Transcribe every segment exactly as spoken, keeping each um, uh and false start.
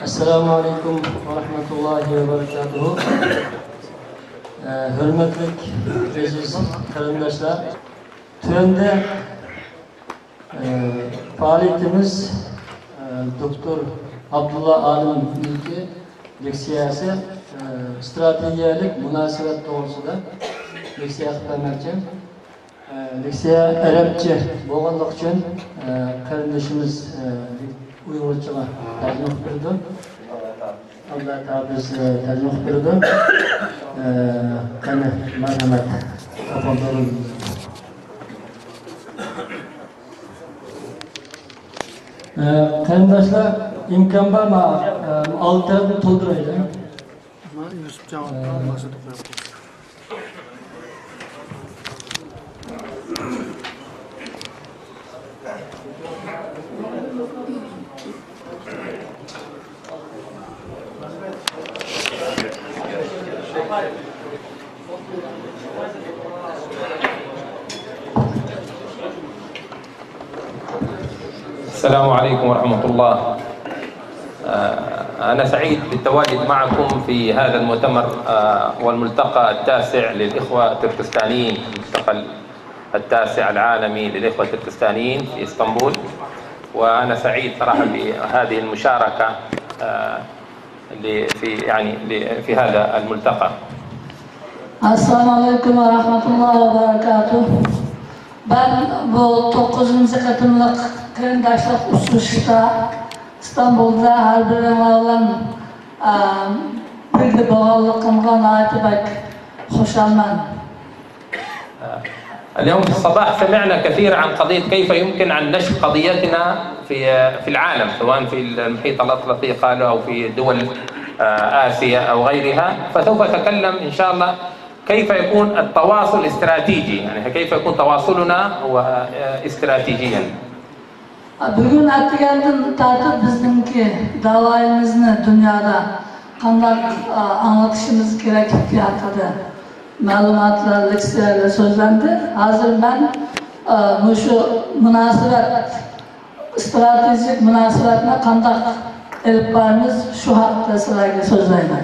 ئەسسالامۇ ئەلەيكۇم ۋە رەھمەتۇللاھى ۋە بەرىكاتۇھۇ. ئە، ھۆرمەتلىك ئەزىز قېرىنداشلار، تۆۋەندە، ئە، پائالىيىتىمىز، ئە، دوكتور ئابدۇللا ئالىمنىڭكى لېكسىيەسى، ئە، ئىستراتېگىيەلىك مۇناسىۋەت توغرىسىدا لېكسىيە قىلىپ بەرمەكچى. ئە، لېكسىيە ئەرەبچە بولغانلىقى ئۈچۈن، ئە، قېرىندىشىمىز، ئە، ئۇيغۇرچىغا تەرجىمە قىلىپ بېرىدۇ. ئاللا تائالا بىز، ئە، تەرجىمە قىلىپ بېرىدۇ. ئە، قېنى، مەرھەمەت. تاپاندۇرۇن. ئە، قېرىنداشلار، ئىمكان بار، ما، ئە، ئالدى تەرەپنى تولدۇرايلى. مانا يۈسۈپجان ئاكا باشلاپ قويۇپ. السلام عليكم ورحمة الله. آه، أنا سعيد بالتواجد معكم في هذا المؤتمر، آه، والملتقى التاسع للإخوة التركستانيين، الملتقى التاسع العالمي للإخوة التركستانيين في إسطنبول. وأنا سعيد صراحة بهذه المشاركة، آه، ل-، في، يعني، ل-، في هذا الملتقى. ئەسسالامۇ ئەلەيكۇم ۋە رەھمەتۇللاھى ۋە بەرىكاتۇھ. مەن بۇ توققۇزىنچى قېتىملىق قېرىنداشلىق ئۇچرىشىشتا ئىستانبۇلدا ھەر بىرىڭلار بىلەن، ئە، بىرگە بولغانلىقىمغا ناھايىتى بەك خۇشالمەن. اليوم في الصباح سمعنا كثير عن قضية كيف يمكن أن نشق قضيتنا في، في العالم، سواء في المحيط الأطلسي قالوا أو في دول، آه، آسيا أو غيرها. فسوف أتكلم إن شاء الله كيف يكون التواصل استراتيجي، يعني كيف يكون تواصلنا هو، آه، استراتيجيا. بۈگۈن ئەتىگەندىن تارتىپ بىزنىڭكى دەۋايىمىزنى دۇنيادا قانداق، ئا، ئاڭلىتىشىمىز كېرەكلىكى ھەققىدە مەلۇماتلار، لېكسىيەلەر سۆزلەندى. ھازىر مەن، ئا، مۇشۇ مۇناسىۋەت، ئىستراتېگىيەلىك مۇناسىۋەتنى قانداق ئېلىپ بارىمىز، شۇ ھەققىدە سىلەرگە سۆزلەيمەن.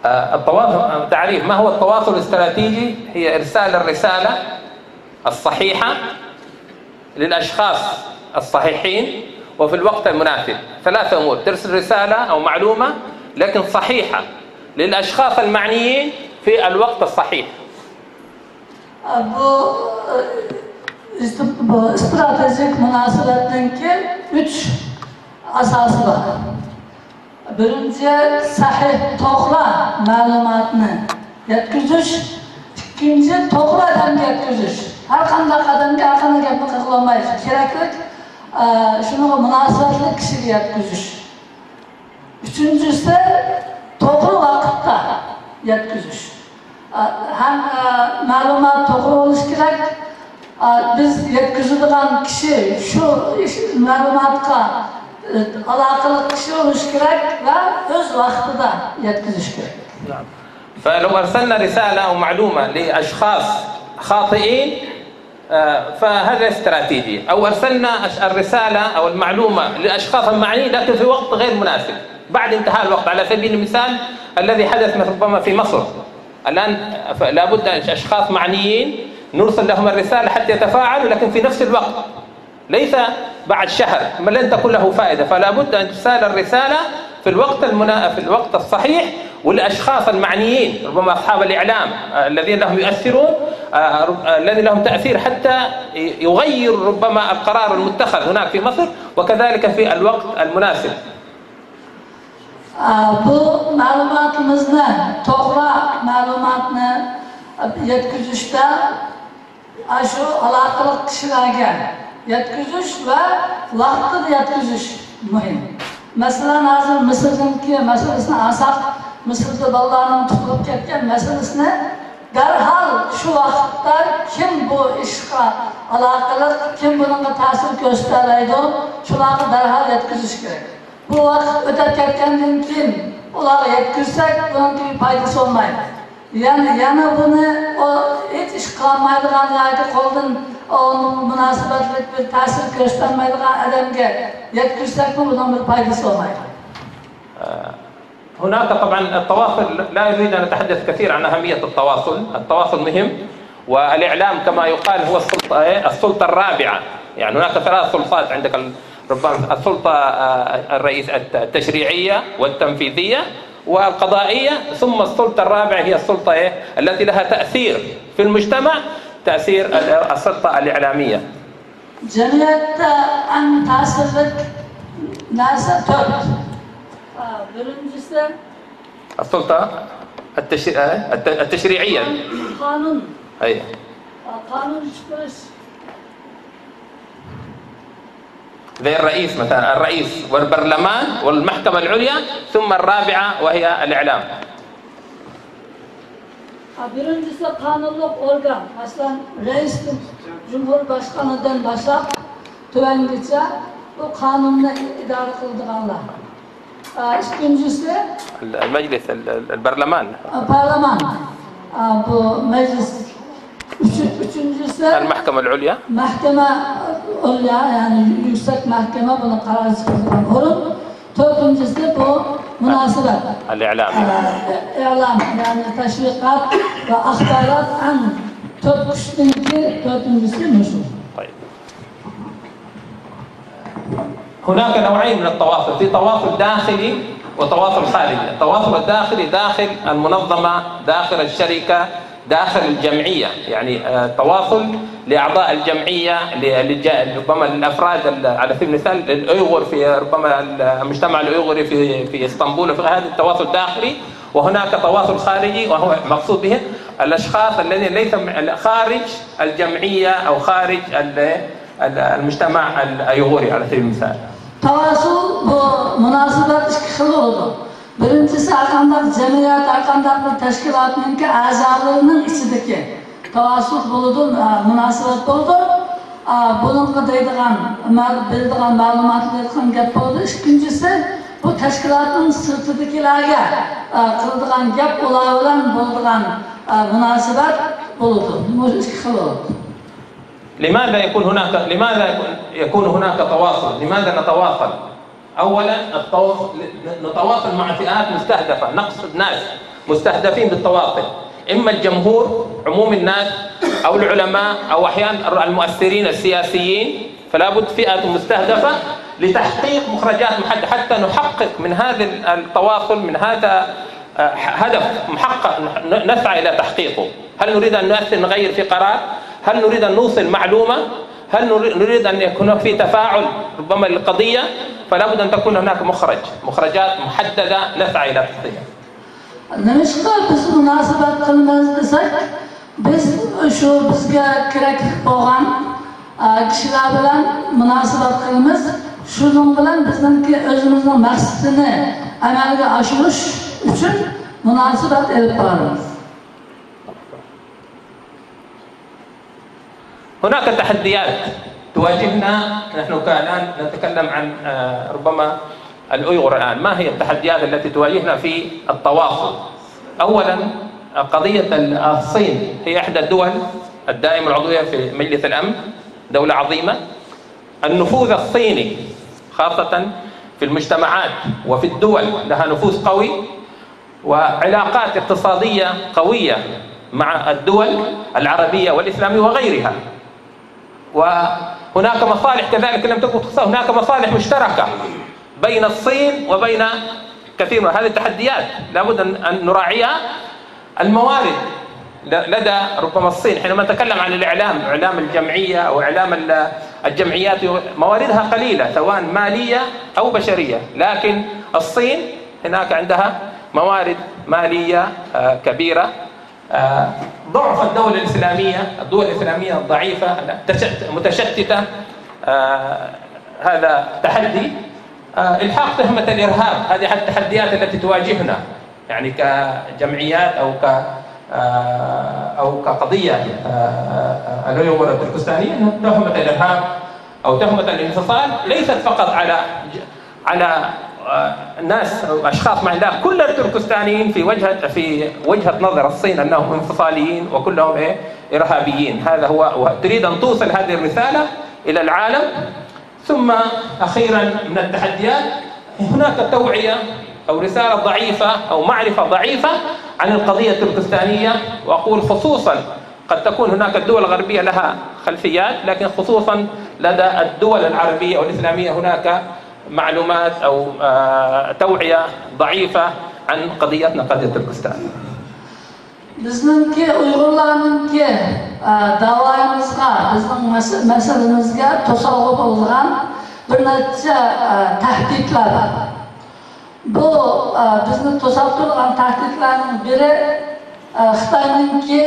آه، التواصل، تعريف ما هو التواصل الاستراتيجي؟ هي إرسال الرسالة الصحيحة للأشخاص الصحيحين وفي الوقت المناسب. ثلاثة أمور: ترسل رسالة أو معلومة لكن صحيحة للأشخاص المعنيين في الوقت الصحيح. بۇ، بۇ ئىستراتېگىيەلىك مۇناسىۋەتنىڭكى ئۈچ ئاساسى بار. بىرىنچى، سەھىھ، توغرا مەلۇماتنى يەتكۈزۈش. ئىككىنچى، توغرا ئادەمگە يەتكۈزۈش. ھەر قانداق ئادەمگە ھەر قانداق گەپنى قىلغىلى بولمايدۇ. كېرەكلىك، ئە، شۇنىڭغا مۇناسىۋەتلىك كىشىگە يەتكۈزۈش. ئۈچىنچىسى، توغرا ۋاقىتتا يەتكۈزۈش. ئە، ھەم، ئە، مەلۇمات توغرا بولۇشى كېرەك. ئە، بىز يەتكۈزىدىغان كىشى شۇ ئىش، مەلۇماتقا، ئە، ئالاقىلىق كىشى بولۇشى كېرەك ۋە ئۆز ۋاقتىدا يەتكۈزۈش كېرەك. نعم. فلو أرسلنا رسالة أو معلومة لأشخاص خاطئين، آه، فهذا استراتيجي. أو أرسلنا أش-، الرسالة أو المعلومة للأشخاص المعنيين لكن في وقت غير مناسب، بعد انتهاء الوقت. على سبيل المثال، الذي حدث مثل ربما في مصر الآن، ف-، لابد أن أشخاص معنيين نرسل لهم الرسالة حتى يتفاعلوا، لكن في نفس الوقت، ليس بعد شهر، ما لن تكون له فائدة. فلا بد أن ترسل الرسالة في الوقت المنا-، في الوقت الصحيح، والأشخاص المعنيين، ربما أصحاب الإعلام، آه، الذين لهم يؤثرون، آه، رب-، آه، الذين لهم تأثير حتى ي-، يغير ربما القرار المتخذ هناك في مصر، وكذلك في الوقت المناسب. ئا، بۇ مەلۇماتىمىزنى، توغرا مەلۇماتنى يەتكۈزۈشتە ئاشۇ ئالاقىلىق كىشىلەرگە يەتكۈزۈش ۋە ۋاقتىدا يەتكۈزۈش مۇھىم. مەسىلەن، ھازىر مىسىردىكى مەسىلىسىنى ئالساق، مىسىردا بالىلارنىڭ تۇتۇلۇپ كەتكەن مەسىلىسىنى دەرھال شۇ ۋاقىتتا كىم بۇ ئىشقا ئالاقىلىق، كىم بۇنىڭغا تەسىر كۆرسىتەلەيدۇ، شۇلارغا دەرھال يەتكۈزۈش كېرەك. بۇ ۋاقىت ئۆتۈپ كەتكەندىن كېيىن ئۇلارغا يەتكۈزسەك، بۇنىڭ پايدىسى بولمايدۇ. يەنە، يەنە بۇنى ئۇ ھېچ ئىش قىلالمايدىغان ياكى قولدىن ئۇنىڭ مۇناسىۋەتلىك بىر تەسىر كۆرسىتەلمەيدىغان ئادەمگە يەتكۈزسەكمۇ، بۇنىڭ بىر پايدىسى بولمايدۇ. هناك طبعا التواصل، لا أريد أن أتحدث كثير عن أهمية التواصل. التواصل مهم، والإعلام كما يقال هو السلطة، إيه؟ السلطة الرابعة. يعني هناك ثلاث سلطات عندك، ال-، ربما السلطة، آه، الرئيس الت-، التشريعية والتنفيذية والقضائية، ثم السلطة الرابعة هي السلطة، إيه؟ التي لها تأثير في المجتمع، تأثير ال-، السلطة الإعلامية. جەمئىيەتتە ئەڭ تەسىرلىك نەرسە تۆت. ئا، بىرىنچىسى، السلطة التشري-، الت-، التشريعية. قانۇن. أي. ئا، قانۇن چىقىرىش. زي الرئيس مثلا، الرئيس والبرلمان والمحكمة العليا، ثم الرابعة وهي الإعلام. بىرىنچىسى قانۇنلۇق ئورگان، مەسىلەن، رەئىس جۇمھۇر باشقانىدىن باشلاپ تۆۋەنگىچە بۇ قانۇننى ئىدارە قىلىدىغانلار. ئىككىنچىسى، المجلس، ال-، ال-، البرلمان. پارلمان. بۇ مەجلىس. ئۈچ-، ئۈچىنچىسى، المحكمة العليا. مەھكىمە ئۆليا، يەنى يۈكسەك مەھكىمە، بۇنى قارار چىقىرىدىغان ئورۇن. تۆتىنچىسى بۇ مۇناسىۋەت. الإعلام. ئە، ئېلان، يەنى تەشۋىقات ۋە ئاخبارات ئەڭ تۆت كۈچنىڭكى تۆتىنچىسى مۇشۇ. طيب. هناك نوعين من التواصل، في تواصل داخلي وتواصل خارجي. التواصل الداخلي داخل المنظمة، داخل الشركة، داخل الجمعية، يعني، آه، تواصل لأعضاء الجمعية، ل-، لج-، ربما للأفراد ال-، على سبيل المثال الأيغور في، ربما المجتمع الأيغوري في، في إسطنبول، في هذا التواصل داخلي، وهناك تواصل خارجي، وهو مقصود به الأشخاص الذين ليس م-، خارج الجمعية أو خارج ال-، ال-، المجتمع الأيغوري على سبيل المثال. تواصل بۇ مۇناسىۋەت ئىككى خىل بولىدۇ. بىرىنچىسى، ھەرقانداق جەمئىيەت، ھەرقانداق بىر تەشكىلاتنىڭكى ئەزالىرىنىڭ ئىچىدىكى تاۋاسۇل بولىدۇ، ئا، مۇناسىۋەت بولىدۇ. ئا، بۇنىڭغا دەيدىغان، مە-، بېرىدىغان مەلۇماتلىرىدىغان گەپ بولىدۇ. ئىككىنچىسى، بۇ تەشكىلاتنىڭ سىرتىدىكىلەرگە، ئا، قىلىدىغان گەپ، ئۇلار بىلەن بولىدىغان، ئا، مۇناسىۋەت بولىدۇ. بۇ ئىككى خىل بولىدۇ. لماذا يكون هناك، لماذا يكون، يكون هناك تواصل؟ لماذا نتواصل؟ أولا، التواصل، نتواصل مع فئات مستهدفة، نقصد ناس مستهدفين بالتواصل، إما الجمهور، عموم الناس، أو العلماء، أو أحيانا المؤثرين السياسيين، فلا بد فئة مستهدفة لتحقيق مخرجات محددة، حتى نحقق من هذا التواصل، من هذا آه، هدف محقق نسعى إلى تحقيقه. هل نريد أن نؤثر، نغير في قرار؟ هل نريد أن نوصل معلومة؟ هل نري-، نريد أن يكون في تفاعل ربما للقضية؟ فلا بد أن تكون هناك مخرج، مخرجات محددة نسعى إلى تحقيقها. نېمىشقا بىز مۇناسىۋەت قىلىمىز دېسەك، بىز شۇ بىزگە كېرەكلىك بولغان، ئا، كىشىلەر بىلەن مۇناسىۋەت قىلىمىز. شۇنىڭ بىلەن بىزنىڭكى ئۆزىمىزنىڭ مەقسىتىنى ئەمەلگە ئاشۇرۇش ئۈچۈن مۇناسىۋەت ئېلىپ بارىمىز. هناك تحديات تواجهنا، نحن كالآن نتكلم عن، آه، ربما الأيغور الآن. ما هي التحديات التي تواجهنا في التواصل؟ أولا، قضية الصين هي إحدى الدول الدائمة العضوية في مجلس الأمن، دولة عظيمة. النفوذ الصيني خاصة في المجتمعات وفي الدول لها نفوذ قوي، وعلاقات اقتصادية قوية مع الدول العربية والإسلامية وغيرها. وهناك مصالح كذلك لم تكن تخصص، هناك مصالح مشتركة بين الصين وبين كثير من هذه التحديات، لابد أن، أن نراعيها. الموارد ل-، لدى ربما الصين، حينما نتكلم عن الإعلام، إعلام الجمعية أو إعلام ال-، الجمعيات، مواردها قليلة، سواء مالية أو بشرية، لكن الصين هناك عندها موارد مالية، آه، كبيرة. آه، ضعف الدولة الإسلامية، الدول الإسلامية ضعيفة، تشت-، متشتتة. آه، هذا تحدي. آه، إلحاق تهمة الإرهاب، هذه أحد التحديات التي تواجهنا، يعني كجمعيات أو ك-، آه، أو كقضية، آه، آه، الأيغور التركستانية، تهمة الإرهاب أو تهمة الانفصال ليست فقط على ج-، على، آه، ناس أو أشخاص معينة، لا، كل التركستانيين في وجهة، في وجهة نظر الصين أنهم انفصاليين، وكلهم إيه، إرهابيين. هذا هو، تريد أن توصل هذه الرسالة إلى العالم. ثم أخيرا، من التحديات، هناك توعية أو رسالة ضعيفة أو معرفة ضعيفة عن القضية التركستانية، وأقول خصوصا قد تكون هناك دول غربية لها خلفيات، لكن خصوصا لدى الدول العربية والإسلامية هناك معلومات أو، آه، توعية ضعيفة عن قضيتنا، قضية تركستان. بىزنىڭكى ئۇيغۇرلارنىڭكى، ئە، داۋايىمىزغا، بىزنىڭ مەس-، مەسىلىمىزگە توسالغۇ بولىدىغان بىر نەچچە، ئە، تەھدىتلەر بار. بۇ، ئە، بىزنى توساپ تۇرىدىغان تەھدىتلەرنىڭ بىرى، ئە، خىتاينىڭكى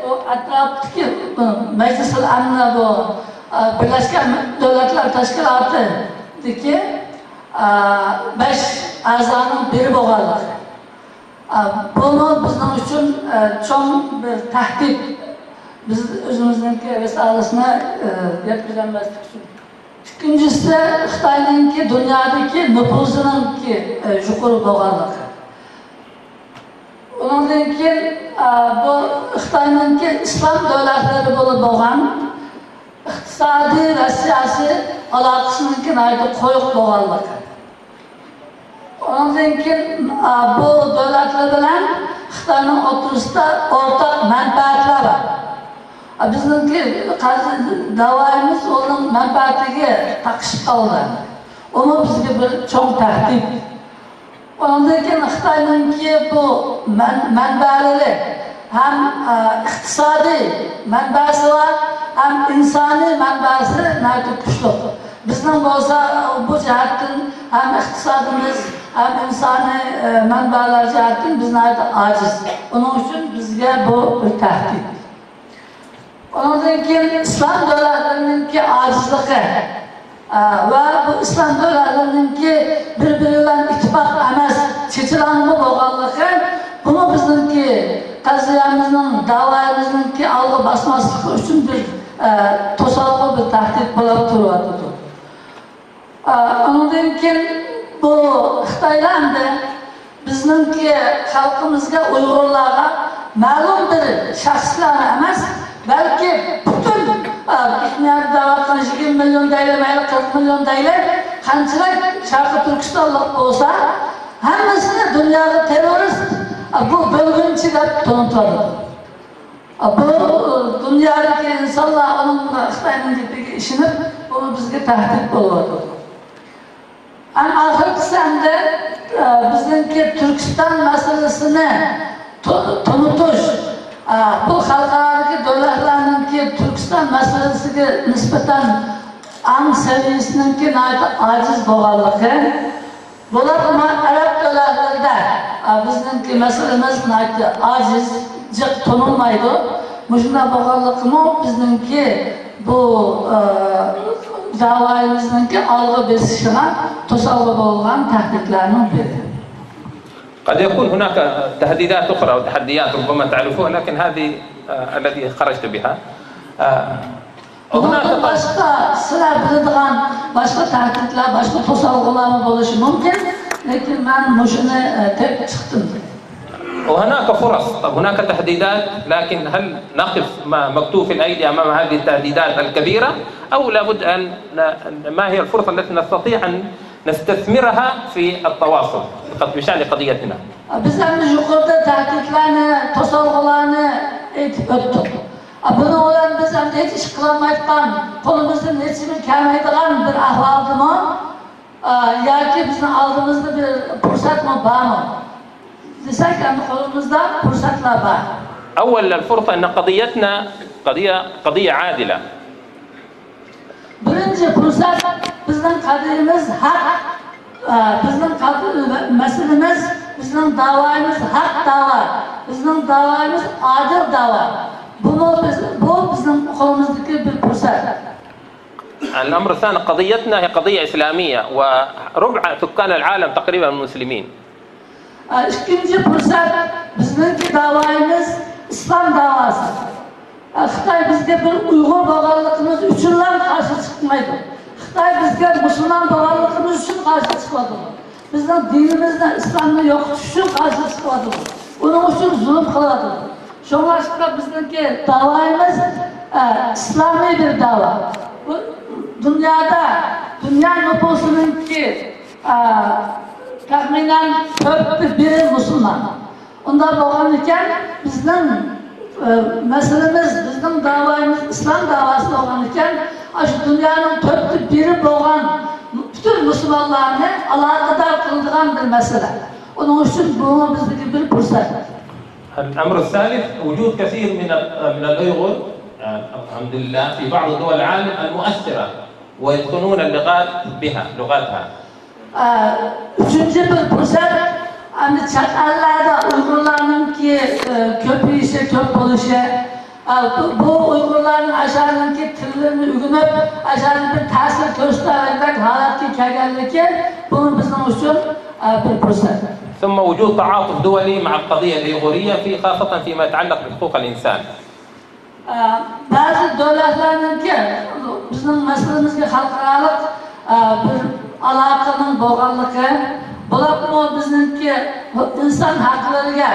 بۇ ئەتراپتىكى، بۇ مەجلىسىل ئەمنى، بۇ، ئە، بىرلەشكەن دۆلەتلەر تەشكىلاتىدىكى، ئە، بەش ئەزانىڭ بىرى بولغانلىقى. ئە، بۇمۇ بىزنىڭ ئۈچۈن، ئە، چوڭ بىر تەھدىت. بىز ئۆزىمىزنىڭكى رىسالىسىنى، ئە، يەتكۈزەلمەسلىك ئۈچۈن. ئىككىنچىسى، خىتاينىڭكى دۇنيادىكى نوپۇزىنىڭكى، ئە، يۇقىرى بولغانلىقى. ئۇنىڭدىن كېيىن، ئە، بۇ خىتاينىڭكى ئىسلام دۆلەتلىرى بىلەن بولغان ئىقتىسادىي ۋە سىياسىي ئالاقىسىنىڭكى ناھايىتى قويۇق بولغانلىقى. ئۇنىڭدىن كېيىن، ئا، بۇ دۆلەتلەر بىلەن خىتاينىڭ ئوتتۇرىسىدا ئورتاق مەنپەئەتلەر بار. ئا، بىزنىڭكى قەرز-، داۋايىمىز ئۇنىڭ مەنپەئەتىگە تاقىشىپ قالدى. ئۇمۇ بىزگە بىر چوڭ تەھدىت. ئۇنىڭدىن كېيىن خىتاينىڭكى بۇ مەن-، مەنبەلىرى ھەم، ئا، ئىقتىسادىي مەنبەسى بار، ھەم ئىنسانىي مەنبەسى ناھايىتى كۈچلۈك. بىزنىڭ بولسا بۇ جەھەتتىن ھەم ئىقتىسادىمىز، ھەم ئىنسانىي، ئە، مەنبەلەر جەھەتتىن بىز ناھايىتى ئاجىز. ئۇنىڭ ئۈچۈن بىزگە بۇ بىر تەھدىت. ئۇنىڭدىن كېيىن ئىسلام دۆلەتلىرىنىڭكى ئاجىزلىقى، ئە، ۋە بۇ ئىسلام دۆلەتلىرىنىڭكى بىر-بىرى بىلەن ئىتتىپاق ئەمەس، چېچىلاڭغۇ بولغانلىقى، بۇمۇ بىزنىڭكى قەزىيەمىزنىڭ، داۋايىمىزنىڭكى ئالغا باسماسلىقى ئۈچۈن بىر، ئە، توسالغۇ، بىر تەھدىت بولۇپ تۇرۇۋاتىدۇ. ئۇنىڭدىن كېيىن بۇ خىتايلار ئەمدى بىزنىڭكى خەلقىمىزگە، ئۇيغۇرلارغا مەلۇم بىر شەخسلەرنى ئەمەس، بەلكى پۈتۈن، ئە، دۇنيادا دەۋاتقان يىگىرمە مىليون دەيلى، مەيلى قىرىق مىليون دەيلى، قانچىلىك شەرقىي تۈركىستانلىق بولسا، ھەممىسىنى دۇنياغا تېررورىست، ئە، بۇ بۆلگۈنچى دەپ تونۇتۇۋاتىدۇ. بۇ دۇنيادىكى ئىنسانلار ئۇنىڭ، خىتاينىڭ گېپىگە ئىشىنىپ، بۇ بىزگە تەھدىت بولۇۋاتىدۇ. ئەڭ ئاخىرقىسى ئەمدى، ئە، بىزنىڭكى تۈركىستان مەسىلىسىنى تو-، تونۇتۇش، ئە، بۇ خەلقئارادىكى دۆلەتلەرنىڭكى تۈركىستان مەسىلىسىگە نىسبەتەن ئاڭ سەۋىيەسىنىڭكى ناھايىتى ئاجىز بولغانلىقى، بۇلار مانا ئەرەب دۆلەتلىرىدە، ئا، بىزنىڭكى مەسىلىمىز ناھايىتى ئاجىز، جىق تونۇلمايدۇ. مۇشۇنداق بولغانلىقىمۇ بىزنىڭكى بۇ، ئا، داۋايىمىزنىڭكى ئالغا بېسىشىغا توسالغۇ بولغان تەھدىتلەرنىڭ بىرى. قد يكون هناك تهديدات أخرى أو تحديات ربما تعرفوها، لكن هذه، آه، الذي خرجت بها. آه، بۇنىڭدىن باشقا سىلەر بىلىدىغان باشقا تەھدىتلەر، باشقا توسالغۇلارمۇ بولۇشى مۇمكىن، لېكىن مەن مۇشۇنى، ئە، تېپىپ چىقتىم. وهناك فرص، طب هناك تهديدات، لكن هل نقف ما مكتوف الأيدي أمام هذه التهديدات الكبيرة؟ أو لابد أن ن-، ما هي الفرصة التي نستطيع أن نستثمرها في التواصل بشأن قضيتنا؟ بىز ئەمدى يۇقىرىدا تەھدىتلەرنى، توسالغۇلارنى ئېيتىپ ئۆتتۇق. ئا، بۇنىڭ بىلەن بىز ئەمدى ھېچ ئىش قىلالمايدىغان، قولىمىزدىن ھېچنېمە كەلمەيدىغان بىر ئەھۋالدىمۇ، ئا، ياكى بىزنىڭ ئالدىمىزدا بىر پۇرسەتمۇ بارمۇ دېسەك، ئەمدى قولىمىزدا پۇرسەتلەر بار. أولا الفرصة أن قضيتنا قضية، قضية عادلة. بىرىنچى پۇرسەت، بىزنىڭ قەدىيىمىز ھەق، ئا، بىزنىڭ قەد-، مەسىلىمىز، بىزنىڭ داۋايىمىز ھەق داۋا، بىزنىڭ داۋايىمىز ئادىل داۋا. بۇمۇ بىز، بۇ بىزنىڭ قولىمىزدىكى بىر پۇرسەت. الأمر الثاني، قضيتنا هي قضية إسلامية، وربع سكان العالم تقريبا مسلمين. ئىككىنچى پۇرسەت، بىزنىڭكى داۋايىمىز ئىسلام داۋاسى. خىتاي بىزگە بىر ئۇيغۇر بولغانلىقىمىز ئۈچۈنلا قارشى چىقمايدۇ. خىتاي بىزگە مۇسۇلمان بولغانلىقىمىز ئۈچۈن قارشى چىقىۋاتىدۇ. بىزنىڭ دىنىمىزنى، ئىسلامنى يوقىتىش ئۈچۈن قارشى چىقىۋاتىدۇ. ئۇنىڭ ئۈچۈن زۇلۇم قىلىۋاتىدۇ. شۇڭلاشقا بىزنىڭكى داۋايىمىز، ئە، ئىسلامىي بىر داۋا. بۇ دۇنيادا، دۇنيا نوپۇسىنىڭكى، ئە، تەخمىنەن تۆتتە بىرى مۇسۇلمان. ئۇنداق بولغان ئىكەن، بىزنىڭ، ئە، مەسىلىمىز، بىزنىڭ داۋايىمىز ئىسلام داۋاسى بولغان ئىكەن، ئاشۇ دۇنيانىڭ تۆتتە بىرى بولغان پۈتۈن مۇسۇلمانلارنى ئالاقىدار قىلىدىغان بىر مەسىلە. ئۇنىڭ ئۈچۈن بۇمۇ بىزدىكى بىر پۇرسەت. الأمر الثالث، وجود كثير من ال-، من الأيغور، آه، الحمد لله، في بعض دول العالم المؤثرة، ويتقنون اللغات بها، لغاتها. ئە، ئۈچىنچى بىر پۇرسەت، ئەمدى چەت ئەللەردە ئۇيغۇرلارنىڭكى، ئە، كۆپىيىشى، كۆپ بولۇشى، ئە، بۇ، بۇ ئۇيغۇرلارنىڭ ئاشۇلارنىڭكى تىللىرىنى ئۆگىنىپ، ئاشۇلارنى بىر تەسىر كۆرسىتەلىگۈدەك ھالەتكە كەلگەنلىكى، بۇ بىزنىڭ ئۈچۈن، ئە، بىر پۇرسەت. ثم وجود تعاطف دولي مع القضية الأيغورية في، خاصة فيما يتعلق بحقوق الإنسان. ئە، بەزى دۆلەتلەرنىڭكى بىزنىڭ مەسىلىمىزگە خەلقئارالىق، ئە، بىر ئالاقىنىڭ بولغانلىقى، بولۇپمۇ بىزنىڭكى ئىنسان ھەقلىرىگە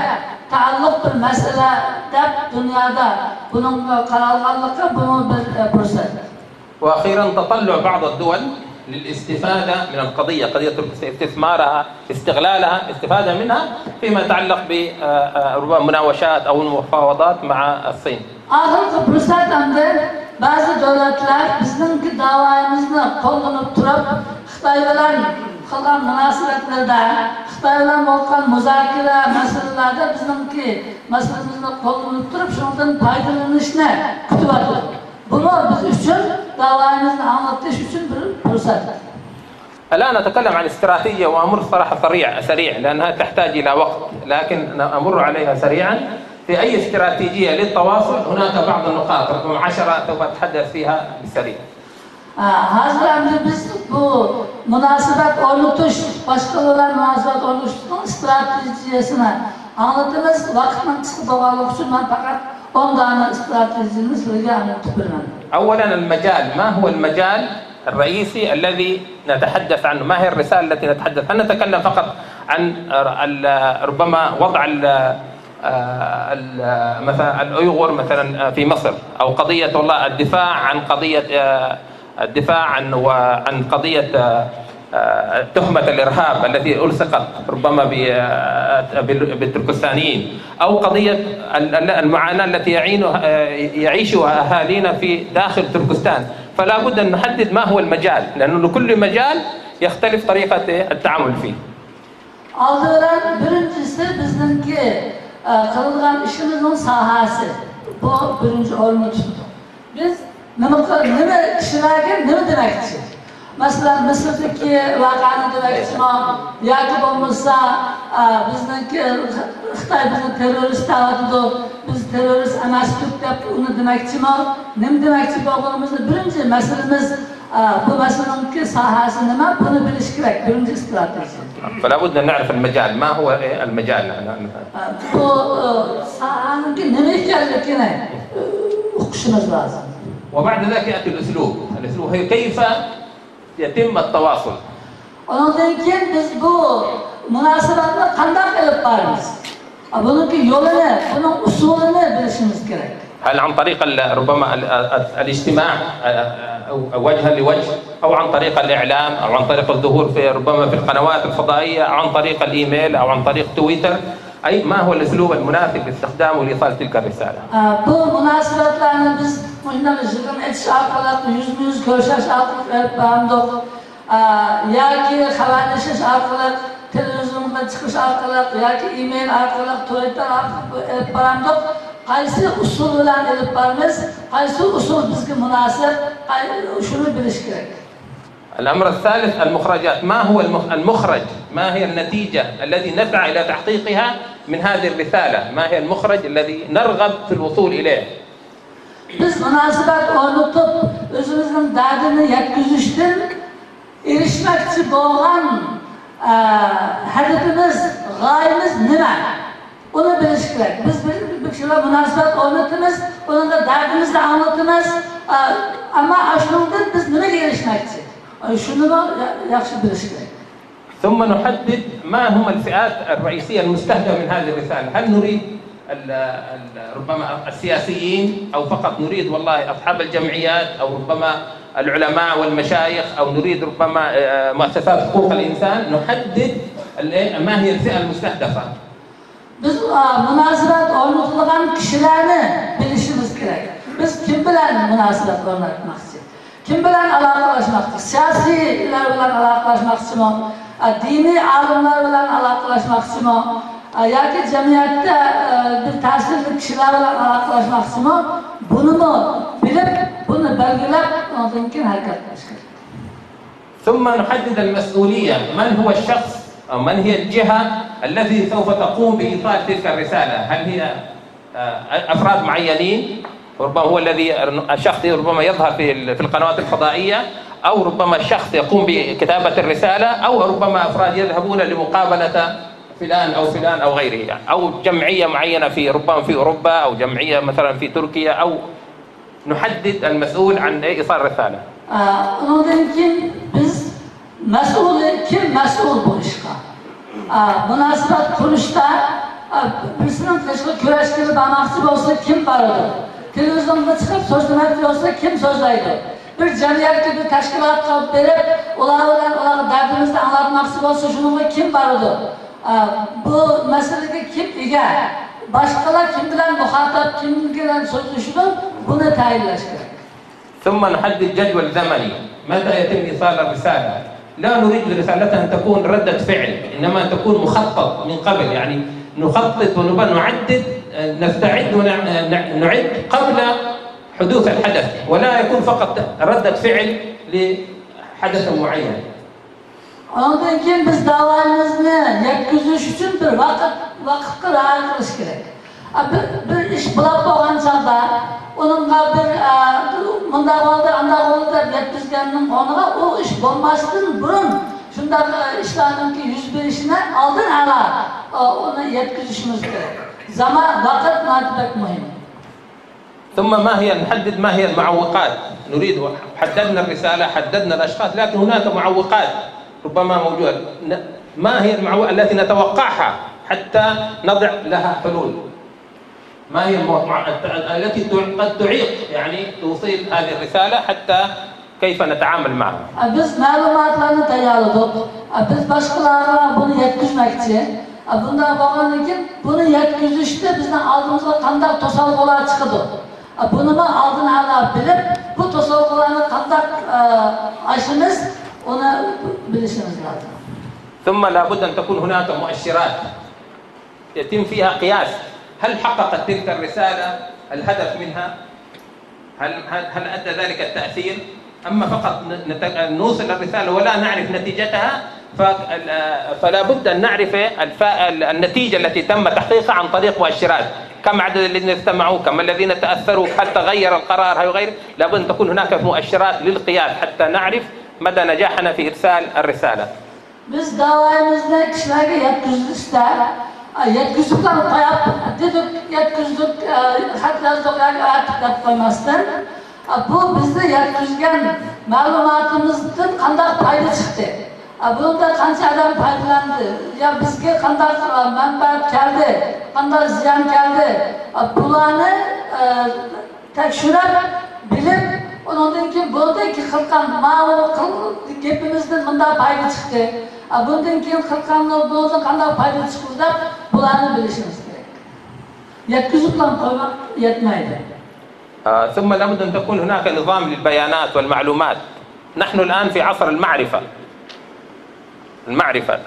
تەئەللۇق بىر مەسىلە دەپ دۇنيادا بۇنىڭغا قارالغانلىقى، بۇمۇ بىر، ئە، پۇرسەت. وأخيرا، تطلع بعض الدول للاستفادة من القضية، قضية استثمارها، استغلالها، استفادة منها فيما يتعلق ب، آه، آه، ربما مناوشات أو مفاوضات مع الصين. ئاخىرقى پۇرسەت ئەمدى بەزى دۆلەتلەر بىزنىڭكى داۋايىمىزنى قوللىنىپ تۇرۇپ، خىتاي بىلەن قىلغان مۇناسىۋەتلىرىدە، خىتاي بىلەن بولغان مۇزاكىرە مەسىلىلەردە بىزنىڭكى مەسىلىمىزنى قوللىنىپ تۇرۇپ، شۇنىڭدىن پايدىلىنىشنى كۈتۈۋاتىدۇ. بۇمۇ بىز ئۈچۈن داۋايىمىزنى ئاڭلىتىش ئۈچۈن بىر پۇرسەت. الآن أتكلم عن استراتيجية وأمر صراحة سريع، سريع، لأنها تحتاج إلى وقت، لكن أنا أمر عليها سريعا. في أي استراتيجية للتواصل هناك بعض النقاط، رقم عشرة، سوف أتحدث فيها بالسريع. ھە، ھازىر ئەمدى بىز بۇ مۇناسىۋەت ئورنىتىش، باشقىلار بىلەن مۇناسىۋەت ئورنىتىشنىڭ ئىستراتېگىيەسىنى ئاڭلىتىمىز. ۋاقىتنىڭ قىسقا بولغانلىقى ئۈچۈن مەن پەقەت ئون دانە ئىستراتېگىيەنى سىلەرگە ئاڭلىتىپ بېرىمەن. أولا، المجال، ما هو المجال الرئيسي الذي نتحدث عنه؟ ما هي الرسالة التي نتحدث؟ هل نتكلم فقط عن ال-، ربما وضع ال-، آه، ال-، مثلًا الأيغور مثلًا، آه، في مصر، أو قضية والله الدفاع عن قضية، آه، الدفاع عن، وعن قضية، آه، آه، تهمة الإرهاب التي ألصقت ربما ب-، آه، بال-، بالتركستانيين، أو قضية ال-، ال-، المعاناة التي يعينها، آه، يعيشها أهالينا في داخل تركستان، فلا بد أن نحدد ما هو المجال، لأنه لكل مجال يختلف طريقة التعامل فيه. ئالدى بىلەن بىرىنچىسى بىزنىڭكى، ئە، قىلىدىغان ئىشىمىزنىڭ ساھەسى. بۇ بىرىنچى ئورۇندا تۇتىدۇ. بىز نېمە قىل-، نېمە كىشىلەرگە نېمە دېمەكچى؟ مەسىلەن، مىسىردىكى ۋەقەنى دېمەكچىمۇ؟ ياكى بولمىسا، ئە، بىزنىڭكى خىتاي بىزنى تېررورىست دەۋاتىدۇ، بىز تېررورىست ئەمەستۇق دەپ ئۇنى دېمەكچىمۇ؟ نېمە دېمەكچى بولغىنىمىزنى بىرىنچى مەسىلىمىز ئا، بۇ مەسىلىنىڭكى ساھەسى نېمە؟ بۇنى بىلىش كېرەك، بىرىنچى ئىستراتېگىيە. فلا بد أن نعرف المجال. ما هو المجال؟ ئا، بۇ، ئا، ساھەنىڭكى نېمە ئىكەنلىكىنى، ئا، ئۇقۇشىمىز لازىم. وبعد ذلك يأتي الأسلوب. الأسلوب هي كيف يتم التواصل. ئۇنىڭدىن كېيىن بىز بۇ مۇناسىۋەتنى قانداق ئېلىپ بارىمىز؟ بۇنىڭكى يولىنى، بۇنىڭ ئۇسۇلىنى بىلىشىمىز كېرەك. هل عن طريق ال-، ربما ال-، ال-، الاجتماع، آه، آه، وجها لوجه، أو عن طريق الإعلام، أو عن طريق الظهور في، ربما في القنوات الفضائية، أو عن طريق الإيميل، أو عن طريق تويتر؟ أي ما هو الأسلوب المناسب لاستخدامه لإيصال تلك الرسالة؟ ئا، بۇ مۇناسىۋەتلەرنى بىز مۇشۇنداق يىغىن ئېچىش ئارقىلىق، يۈزمۇ يۈز كۆرۈشۈش ئارقىلىق ئېلىپ بارمىدۇق. ئا، ياكى خەۋەرلىشىش ئارقىلىق، تېلېۋىزىيونغا چىقىش ئارقىلىق ياكى ئىمېيل ئارقىلىق، تويتتېر ئارقىلىق ئېلىپ بارامدۇق؟ قايسى ئۇسۇل بىلەن ئېلىپ بارىمىز؟ قايسى ئۇسۇل بىزگە مۇناسىپ؟ قاي-، شۇنى بىلىش كېرەك. الأمر الثالث، المخرجات. ما هو المخ-، المخرج؟ ما هي النتيجة الذي نسعى إلى تحقيقها من هذه الرسالة؟ ما هي المخرج الذي نرغب في الوصول إليه؟ بىز مۇناسىۋەت ئورنىتىپ، ئۆزىمىزنىڭ دەردىنى يەتكۈزۈشتىن ئېرىشمەكچى بولغان، ئە، ھەدىپىمىز، غايىمىز نېمە؟ ئۇنى بىلىش كېرەك. بىز بىر، بىر كىشى بىلەن مۇناسىۋەت ئورنىتىمىز، ئۇنىڭغا دەردىمىزنى ئاڭلىتىمىز، ئە، ئەمما ئاشۇنىڭدىن بىز نېمىگە ئېرىشمەكچى؟ ئە، شۇنىمۇ يا-، ياخشى بىلىش كېرەك. ثم نحدد ما هم الفئات الرئيسية المستهدفة من هذه الرسالة. هل نريد ال-، ال-، ربما السياسيين، أو فقط نريد والله أصحاب الجمعيات، أو ربما العلماء والمشايخ، أو نريد ربما، آه، مؤسسات حقوق الإنسان، نحدد ال-، ما هي الفئة المستهدفة. بىز، ئا، مۇناسىۋەت ئورنىتىدىغان كىشىلەرنى بىلىشىمىز كېرەك. بىز كىم بىلەن مۇناسىۋەت ئورناتماقچى؟ كىم بىلەن ئالاقىلەشمەكچى؟ سىياسىيلار بىلەن ئالاقىلەشمەكچىمۇ؟ ئا، دىنىي ئالىملار بىلەن ئالاقىلەشمەكچىمۇ؟ ئا، ياكى جەمئىيەتتە، ئا، بىر تەسىرلىك كىشىلەر بىلەن ئالاقىلەشمەكچىمۇ؟ بۇنىمۇ بىلىپ، بۇنى بەلگىلەپ، ئۇنىڭدىن كېيىن ھەرىكەت قىلىش كېرەك. ثم نحدد المسؤولية، من هو الشخص أو من هي الجهة التي سوف تقوم بإيصال تلك الرسالة؟ هل هي، آه، أفراد معينين؟ ربما هو الذي، الشخص ربما يظهر في ال-، في القنوات الفضائية، أو ربما الشخص يقوم بكتابة الرسالة، أو ربما أفراد يذهبون لمقابلة فلان أو فلان أو غيره، يعني، أو جمعية معينة في، ربما في أوروبا، أو جمعية مثلًا في تركيا، أو نحدد المسؤول عن إيصال الرسالة. ئا، ئۇنىڭدىن كېيىن بىز مەسئۇلى، كىم مەسئۇل بۇ ئىشقا؟ ئا، مۇناسىۋەت قۇرۇشتا، ئا، بىرسىنىڭ قېشىغا كۆرۈشكىلى بارماقچى بولسا، كىم بارىدۇ؟ تېلېۋىزىيونغا چىقىپ سۆزلىمەكچى بولسا، كىم سۆزلەيدۇ؟ بىر جەمئىيەتكە، بىر تەشكىلاتقا بېرىپ، ئۇلار بىلەن، ئۇلارغا دەردىمىزنى ئاڭلاتماقچى بولسا، شۇنىڭغا كىم بارىدۇ؟ ئا، بۇ مەسىلىگە كىم ئىگە؟ باشقىلار كىم بىلەن مۇخاتەپ، كىم بىلەن سۆزلىشىدۇ؟ بۇنى تەيىنلەش كېرەك. ثم نحدد جدول زمني، متى يتم إيصال الرسالة؟ لا نريد رسالة أن تكون ردة فعل، إنما أن تكون مخطط من قبل، يعني نخطط ونبقى نعدد، نستعد ونعد قبل حدوث الحدث، ولا يكون فقط ردة فعل لحدث معين. ئۇنىڭدىن كېيىن بىز داۋايىمىزنى يەتكۈزۈش ئۈچۈن بىر ۋاقىت، ۋاقىتقا رىئايە قىلىش كېرەك. ئا، بىر، بىر ئىش بولاپ بولغان چاغدا ئۇنىڭغا بىر، ئا، مۇنداق بولدى، ئانداق بولدى دەپ يەتكۈزگەننىڭ ئورنىغا ئۇ ئىش بولماستىن بۇرۇن شۇنداق، ئا، ئىشلارنىڭكى يۈز بېرىشىنى ئالدىن ئالا، ئا، ئۇنى يەتكۈزۈشىمىز كېرەك. زامان، ۋاقىت ناھايىتى بەك مۇھىم. ثم ما هي، نحدد ما هي المعوقات. نريد، حددنا الرسالة، حددنا الأشخاص، لكن هناك معوقات ربما موجودة. ن-، ما هي المعوقات التي نتوقعها حتى نضع لها حلول؟ ما هي المو-، مع-، الت-، التي تع-، قد تعيق، يعني، توصيل هذه الرسالة حتى كيف نتعامل معها؟ ئە، بىز مەلۇماتلارنى تەييارلىدۇق. ئە، بىز باشقىلارغا بۇنى يەتكۈزمەكچى. ئە، بۇنداق بولغاندىن كېيىن بۇنى يەتكۈزۈشتە بىزنىڭ ئالدىمىزغا قانداق توسالغۇلار چىقىدۇ؟ ئە، بۇنىمۇ ئالدىن ئالا بىلىپ، بۇ توسالغۇلارنى قانداق، ئە، ئاشىمىز، ئۇنى بىلىشىمىز لازىم. ثم لابد أن تكون هناك مؤشرات يتم فيها قياس هل حققت تلك الرسالة الهدف منها؟ هل، هل، هل أدى ذلك التأثير؟ أما فقط ن-، نت-، نوصل الرسالة ولا نعرف نتيجتها، ف-، ال-، فلا بد أن نعرف الف-، ال-، النتيجة التي تم تحقيقها عن طريق مؤشرات. كم عدد الذين استمعوا؟ كم الذين تأثروا؟ هل تغير القرار؟ هل غير؟ لابد أن تكون هناك مؤشرات للقياس حتى نعرف مدى نجاحنا في إرسال الرسالة. بىز داۋايىمىزنى كىشىلەرگە يەتكۈزۈشتە، يەتكۈزۈپلا قويۇپ، دېدۇق، يەتكۈزدۇق، خەت يازدۇق ياكى ئارتۇق دەپ قويماستىن، بۇ بىزنى يەتكۈزگەن مەلۇماتىمىزدىن قانداق پايدا چىقتى؟ بۇنىڭدا قانچە ئادەم پايدىلاندى؟ يا بىزگە قانداق مەنپەئەت كەلدى؟ قانداق زىيان كەلدى؟ بۇلارنى تەكشۈرۈپ، بىلىپ، ئۇنىڭدىن كېيىن بولدى، قىلغان ماۋۇ قىل-، گېپىمىزدىن مۇنداق پايدا چىقتى. ئا، بۇندىن كېيىن قىلغان بۇنىڭدىن قانداق پايدا چىقىدۇ دەپ، بۇلارنى بىلىشىمىز كېرەك. يەتكۈزۈپلا قويماق يەتمەيدۇ. آه، ثم لابد أن تكون هناك نظام للبيانات والمعلومات. نحن الآن في عصر المعرفة. المعرفة.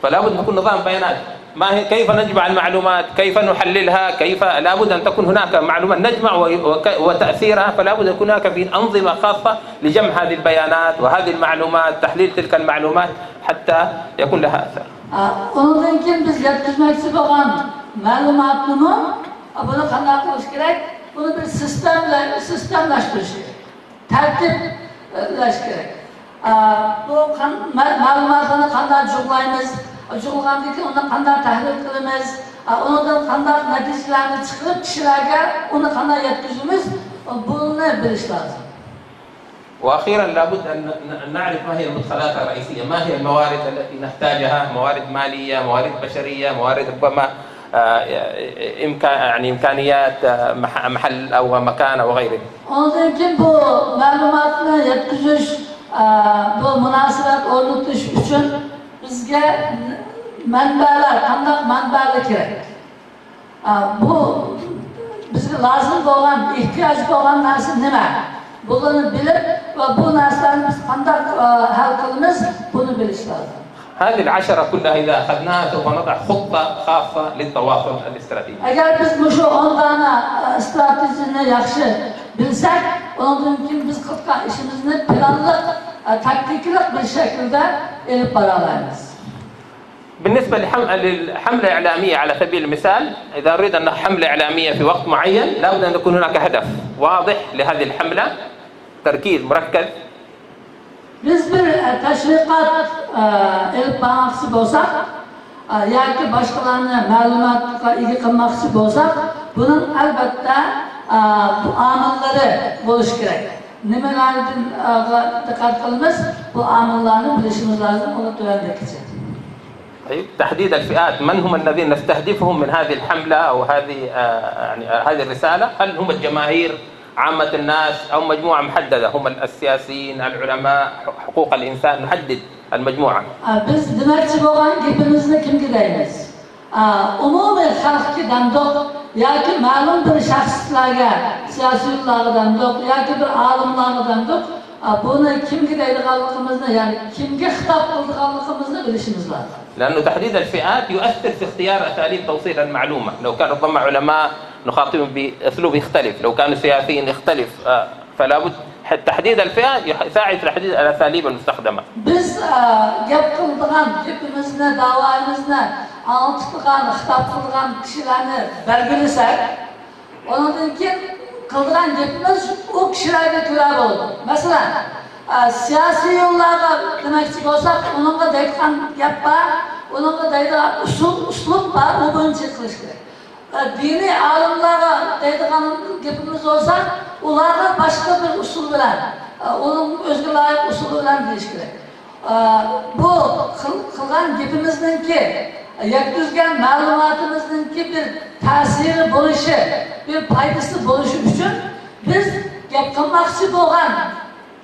فلا بد من يكون نظام بيانات. ما هي، كيف نجمع المعلومات؟ كيف نحللها؟ كيف، لا بد أن تكون هناك معلومات نجمع و-، وك-، وتأثيرها، فلا بد أن يكون هناك في أنظمة خاصة لجمع هذه البيانات وهذه المعلومات، تحليل تلك المعلومات حتى يكون لها أثر. ئا، ئۇنىڭدىن كېيىن بىز يەتكۈزمەكچى بولغان مەلۇماتنىمۇ، ئا، بۇنى قانداق قىلىش كېرەك؟ بۇنى بىر سىستېمىلە-، سىستېمىلاشتۇرۇش كېرەك. تەرتىپلەش كېرەك. ئا، بۇ قان-، مە-، مەلۇماتلارنى قانداق جۇغلايمىز؟ جۇغلىغاندىن كېيىن ئۇنى قانداق تەھلىل قىلىمىز؟ ئا، ئۇنىڭدىن قانداق نەتىجىلەرنى چىقىرىپ، كىشىلەرگە ئۇنى قانداق يەتكۈزىمىز؟ بۇنى بىلىش لازىم. وأخيرا، لابد أن ن-، أن نعرف ما هي المدخلات الرئيسية، ما هي الموارد التي نحتاجها، موارد مالية، موارد بشرية، موارد ربما، ئىمكان، يەنى ئىمكانىيەت، مەھەللە ۋە ماكان ۋە غەيرى. ئۇنىڭدىن كېيىن بۇ مەلۇماتنى يەتكۈزۈش، بۇ مۇناسىۋەت ئورنىتىش ئۈچۈن بىزگە مەنبەلەر، قانداق مەنبەلەر كېرەك؟ بۇ بىزگە لازىم بولغان، ئېھتىياج بولغان نەرسە نېمە؟ بۇلارنى بىلىپ ۋە بۇ نەرسىلەرنى بىز قانداق ھەل قىلىمىز، بۇنى بىلىش لازىم. هذه العشرة كلها إذا أخذناها سوف نضع خطة خاصة للتواصل الاستراتيجي. ئەگەر بىز مۇشۇ ئون دانە ئىستراتېگىيەنى ياخشى بىلسەك، ئۇنىڭدىن كېيىن بىز قىلىدىغان ئىشىمىزنى پىلانلىق، تاكتىكىلىق بىر شەكىلدە ئېلىپ بارالايمىز. بالنسبة للحملة الإعلامية على سبيل المثال، إذا أريد أن حملة إعلامية في وقت معين، لابد أن يكون هناك هدف واضح لهذه الحملة، تركيز مركز. بىز بىر تەشۋىقات ئېلىپ بارماقچى بولساق، ياكى باشقىلارنى مەلۇماتقا ئىگە قىلماقچى بولساق، بۇنىڭ ئەلۋەتتە ئامىللىرى بولۇشى كېرەك. نېمىلەردىن دىققەت قىلىمىز؟ بۇ ئامىللارنى بىلىشىمىز لازىم، ئۇلار تۆۋەندىكىچە. طيب، تحديد الفئات، من هم الذين نستهدفهم من هذه الحملة أو هذه، آه، يعني، آه، هذه الرسالة؟ هل هم الجماهير، عامة الناس، أو مجموعة محددة، هم السياسيين، العلماء، حقوق الإنسان؟ نحدد المجموعة. بىز دېمەكچى بولغان گېپىمىزنى كىمگە دەيمىز؟ ئومۇمىي خەلقكە دەمدۇق ياكى مەلۇم بىر شەخسلەرگە، سىياسىيونلارغا دەمدۇق ياكى بىر ئالىملارغا دەمدۇق؟ بۇنى كىمگە دەيدىغانلىقىمىزنى، يەنى كىمگە خىتاب قىلىدىغانلىقىمىزنى بىلىشىمىز لازىم. لأنه تحديد الفئات يؤثر في اختيار أساليب توصيل المعلومة. لو كان ربما علماء نخاطبهم بأسلوب يختلف، لو كانوا سياسيين يختلف. آه، فلا بد تحديد الفئة يساعد في تحديد الأساليب المستخدمة. بىز، ئە، گەپ قىلىدىغان گېپىمىزنى، داۋايىمىزنى ئاڭلىتىدىغان، خىتاب قىلىدىغان كىشىلەرنى بەلگىلىسەك، ئۇنىڭدىن كېيىن قىلىدىغان گېپىمىز ئۇ كىشىلەرگە كۆرە بولىدۇ. مەسىلەن، ئە، سىياسىيونلارغا دېمەكچى بولساق، ئۇنىڭغا دەيدىغان گەپ بار، ئۇنىڭغا دەيدىغان ئۇسۇل، ئۇسلۇب بار، ئۇ بويىچە قىلىش كېرەك. دىنىي ئالىملارغا دەيدىغان گېپىمىز بولسا، ئۇلارغا باشقا بىر ئۇسۇل بىلەن، ئۇنىڭ ئۆزىگە لايىق ئۇسۇلى بىلەن دېيىش كېرەك. بۇ قىل-، قىلغان گېپىمىزنىڭكى، يەتكۈزگەن مەلۇماتىمىزنىڭكى بىر تەسىرى بولۇشى، بىر پايدىسى بولۇشى ئۈچۈن بىز گەپ قىلماقچى بولغان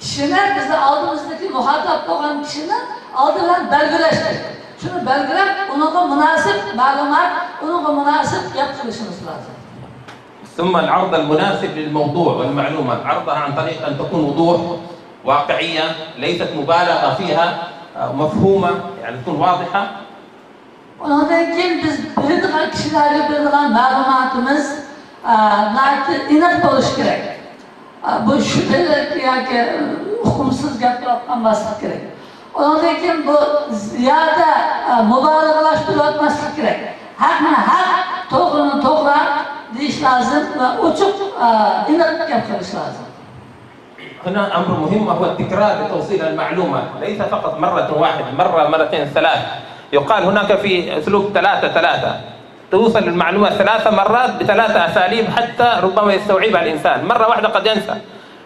كىشىنى، بىزنىڭ ئالدىمىزدىكى مۇخاتاب بولغان كىشىنى ئالدى بىلەن بەلگىلەش كېرەك. شۇنى بەلگىلەپ، ئۇنىڭغا مۇناسىپ مەلۇمات، ئۇنىڭغا مۇناسىپ گەپ قىلىشىمىز لازىم. ثم العرض المناسب للموضوع والمعلومة، عرضها عن طريق أن تكون وضوح، واقعية، ليست مبالغة فيها، آه، مفهومة، يعني تكون واضحة. ئۇنىڭدىن كېيىن بىز بېرىدىغان كىشىلەرگە بېرىدىغان مەلۇماتىمىز، ئا، ناھايىتى ئېنىق بولۇشى كېرەك. ئا، بۇ شۈبھىلىك ياكى ئۇقۇمسىز گەپ قىلىۋاتقان بولماسلىقى كېرەك. ئۇنىڭدىن كېيىن بۇ زىيادە، ئا، مۇبالىغىلاشتۇرۇۋاتماسلىق كېرەك. ھەقنى ھەق، توغرىنى توغرا دېيىش لازىم ۋە ئوچۇق، ئا، ئېنىق گەپ قىلىش لازىم. هنا أمر مهم وهو التكرار لتوصيل المعلومة، ليس فقط مرة واحدة، مرة، مرتين، ثلاث. يقال هناك في أسلوب ثلاثة ثلاثة، توصل المعلومة ثلاث مرات بثلاث أساليب حتى ربما يستوعبها الإنسان، مرة واحدة قد ينسى.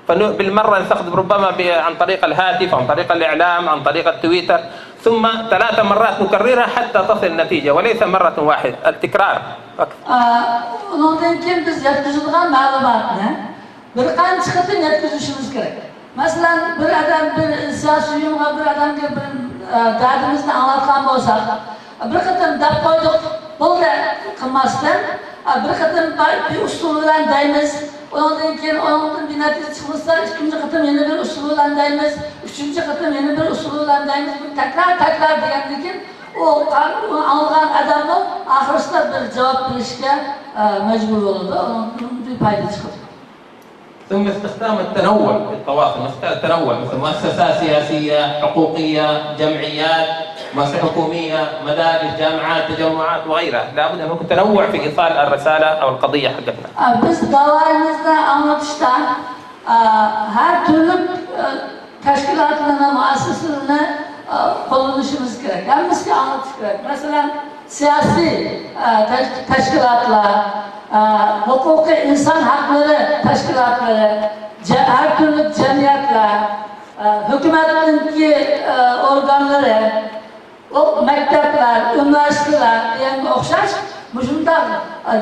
فبالمرة نستخدم ربما ب-، عن طريق الهاتف، عن طريق الإعلام، عن طريق التويتر، ثم ثلاث مرات نكررها حتى تصل النتيجة، وليس مرة واحدة، التكرار أكثر. ئۇنىڭدىن كېيىن بىز يەتكۈزىدىغان مەلۇماتنى بىر قانچە قېتىم يەتكۈزۈشىمىز كېرەك. مەسىلەن، بىر ئادەم، بىر سىياسىي ئۇيۇمغا، بىر ئادەمگە بىر، ئە، دەردىمىزنى ئاڭلاتقان بولساق، بىر قېتىم دەپ قويدۇق، بولدى، قىلماستىن، ئە، بىر قېتىم بىر ئۇسۇل بىلەن دەيمىز، ئۇنىڭدىن كېيىن ئۇنىڭدىن بىر نەتىجە چىقمىسا، ئىككىنچى قېتىم يەنە بىر ئۇسۇل بىلەن دەيمىز، ئۈچىنچى قېتىم يەنە بىر ئۇسۇل بىلەن دەيمىز. بۇ تەكرار، تەكرار دېگەندىن كېيىن ئۇ، ئۇنى ئاڭلىغان ئادەممۇ ئاخىرسىدا بىر جاۋاب بېرىشكە، ئە، مەجبۇر بولىدۇ، ئۇنىڭدىن بىر پايدا چىقىدۇ. ثم استخدام التنوع في التواصل، نختار التنوع، مثل مؤسسات سياسية، حقوقية، جمعيات، مؤسسات حكومية، مدارس، جامعات، تجمعات وغيرها. لابد أن يكون تنوع في إيصال الرسالة أو القضية حقتنا. بىز داۋايىمىزنى ئاڭلىتىشتا، ھەر تۈرلۈك تەشكىلاتلارنى، مۇئەسسەسىلەرنى قوللىنىشىمىز كېرەك. ھەممىسىگە ئاڭلىتىش كېرەك. مەسىلەن، سىياسىي، ئە، تەش-، تەشكىلاتلار، ئە، ھوقۇقىي ئىنسان ھەقلىرى تەشكىلاتلىرى، جە-، ھەر تۈرلۈك جەمئىيەتلەر، ئە، ھۆكۈمەتنىڭكى، ئە، ئورگانلىرى، ئۇ مەكتەپلەر، ئۇنىۋېرسىتېتلار دېگەنگە ئوخشاش مۇشۇنداق، ئە،